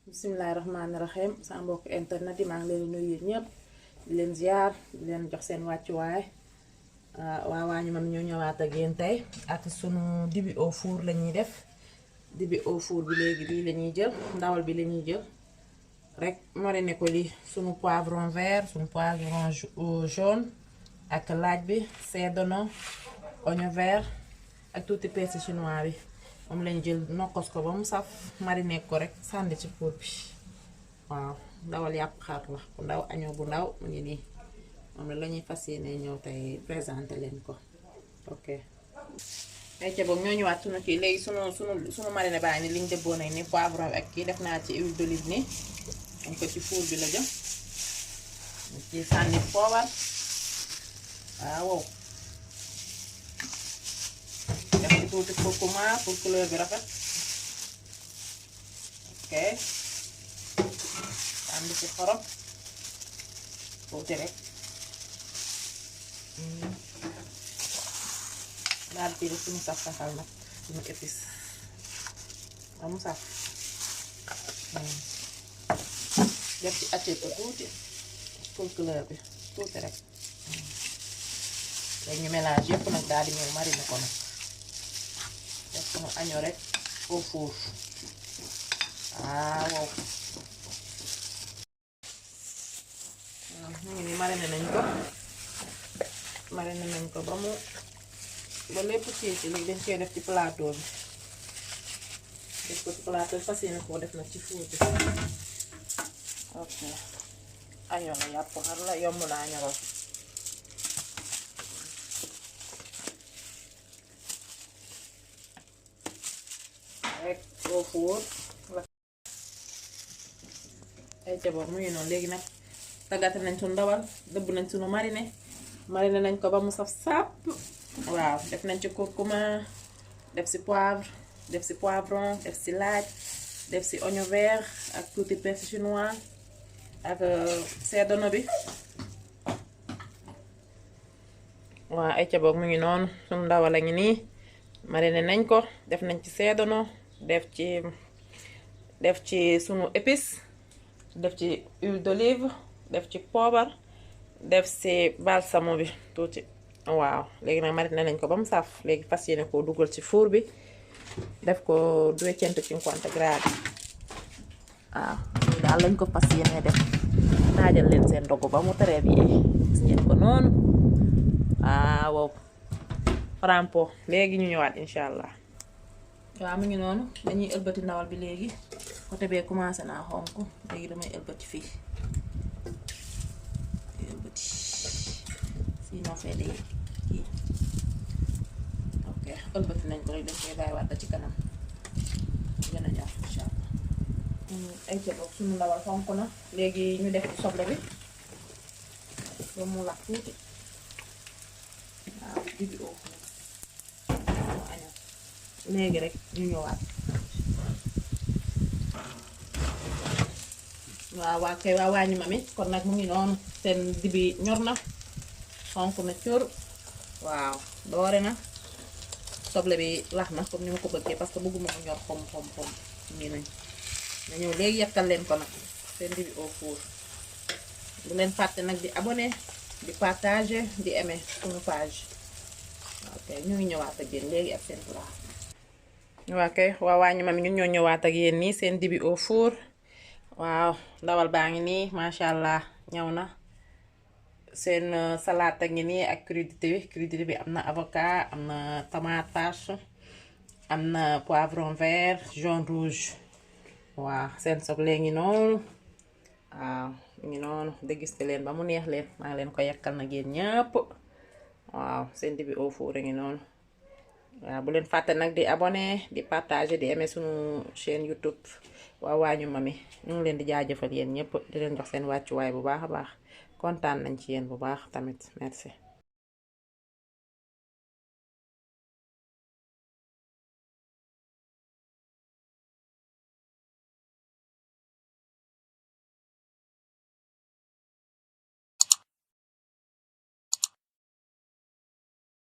bismillahirrahmanirrahim sa mbokk internet yi maa ngi leen di nuyu ñëpp di leen ziar di leen jox seen wàccuwaay waa waañu mam ñoo ñëwaat ak yéen tey ak sunu dibi au four la ñuy def dibi au four bi léegi bii la ñuy jël ndawal bi la ñuy jël rek mariner ko li sunu poivron vert sunu poivron jaune ak laaj bi cédano oignon vert ak tuuti persil chinois bi moom lañ jël nokkos ko ba mu saf mariner ko rek sànni ci four bi waaw ndawal yàpp xar la bu ndaw añoo bu ndaw mu ngi nii moom la ñuy fas yéene ñëw tey présenté leen ko ok ay ca boog ñoo ñëwaat sunu kii léegi sunu mariner baa ni liñ dëbboo nañ ni poivron ak kii def naa ci huile d'olive ni dañ ko ci four bi la jëm ci sànni poobar waaw def ci tuuti curcuma pour couleur bi rafet ok sànni ci xorom tuuti rek daal di def suñu saf-safal nag suñu épice ba mu saf def ci aceto tuuti pour couleur bi tuuti rek léegi ñu mélange yëpp nag daal di ñëw mariner ko nag def suñu año rek au four waaw ñu ngi ni mariner nañ ko ba lépp ci léegi dañ koy def ci plateau bi def ko ci plateau fas yéene koo def nag ci four bi ok año la yàpp xar la yomb naa ñoroo rek au four ay ca boobu mu ngi noonu léegi nag tàggate nañ suñu ndawal dëbb nañ suñu mariner nañ ko ba mu saf sàpp waaw def nañ ci curcuma def ci poivre def ci poivron def ci laaj def ci oignon vert ak tuuti persil chinois ak cédano bi waaw ay ca boog mu ngi noonu suñu ndawal a ngi nii mariner nañ ko def nañ ci cédano def ci sunu épice def ci huile d'olive def ci poobar def ci balsamo bi tuuti waaw léegi nag mariner nañ ko ba mu saf léegi fas yéene koo dugal ci four bi def ko 250 gradi waaw lii daal lañ ko fas yéene def naajal leen seen ndogu ba mu teree bi gis ngeen ko noonu waaw rampo léegi ñu ñëwaat incha allah waaw mu ngi noonu dañuy ëlbati ndawal bi léegi côté bee commencé naa xonk léegi damay ëlbati fii ëlbati sinon fee day kii ok ëlbati nañ ko léegi dañ koy bàyyiwaat ci kanam gën a ñor incha allah ay ca boog suñu ndawal xonk na léegi ñu def ci soble bi ba mu lax tuuti waaw dibi oo léegi rek ñu ñëwaat waaw waa kay waa waañu mami kon nag mu ngi noonu seen dibi ñor na xonk na cur waaw doore na soble bi lax na comme ni ma ko bëggee parce que bëgguma mu ñor xom ngi nañ na ñëw léegi yakkal leen ko nag seen dibi au four bu leen fàtte nag di abonné di partager di aimer suñu page ok ñu ngi ñëwaat ak yéen léegi ak seen plat waa kay waa waañu mami ñun ñoo ñëwaat ak yéen nii seen dibi au four waaw ndawal baa ngi nii macha allah ñëw na seen salade a ngi nii ak crudité bi am na avocat am na tomate farce am na poivron vert jaune rouge waaw seen soble ngi noonu waaw ngi noonu dégusté leen ba mu neex leen maa ngi leen ko yakkal nag yéen ñëpp waaw seen dibi au four a ngi noonu waaw bu leen fàtte nag di abonné di partager di aimer sunu chaîne YouTube waa waañu mami ñu ngi leen di jaajëfal yéen ñëpp di leen jox seen wàccuwaay bu baax a baax kontaan nañ ci yéen bu baax tamit merci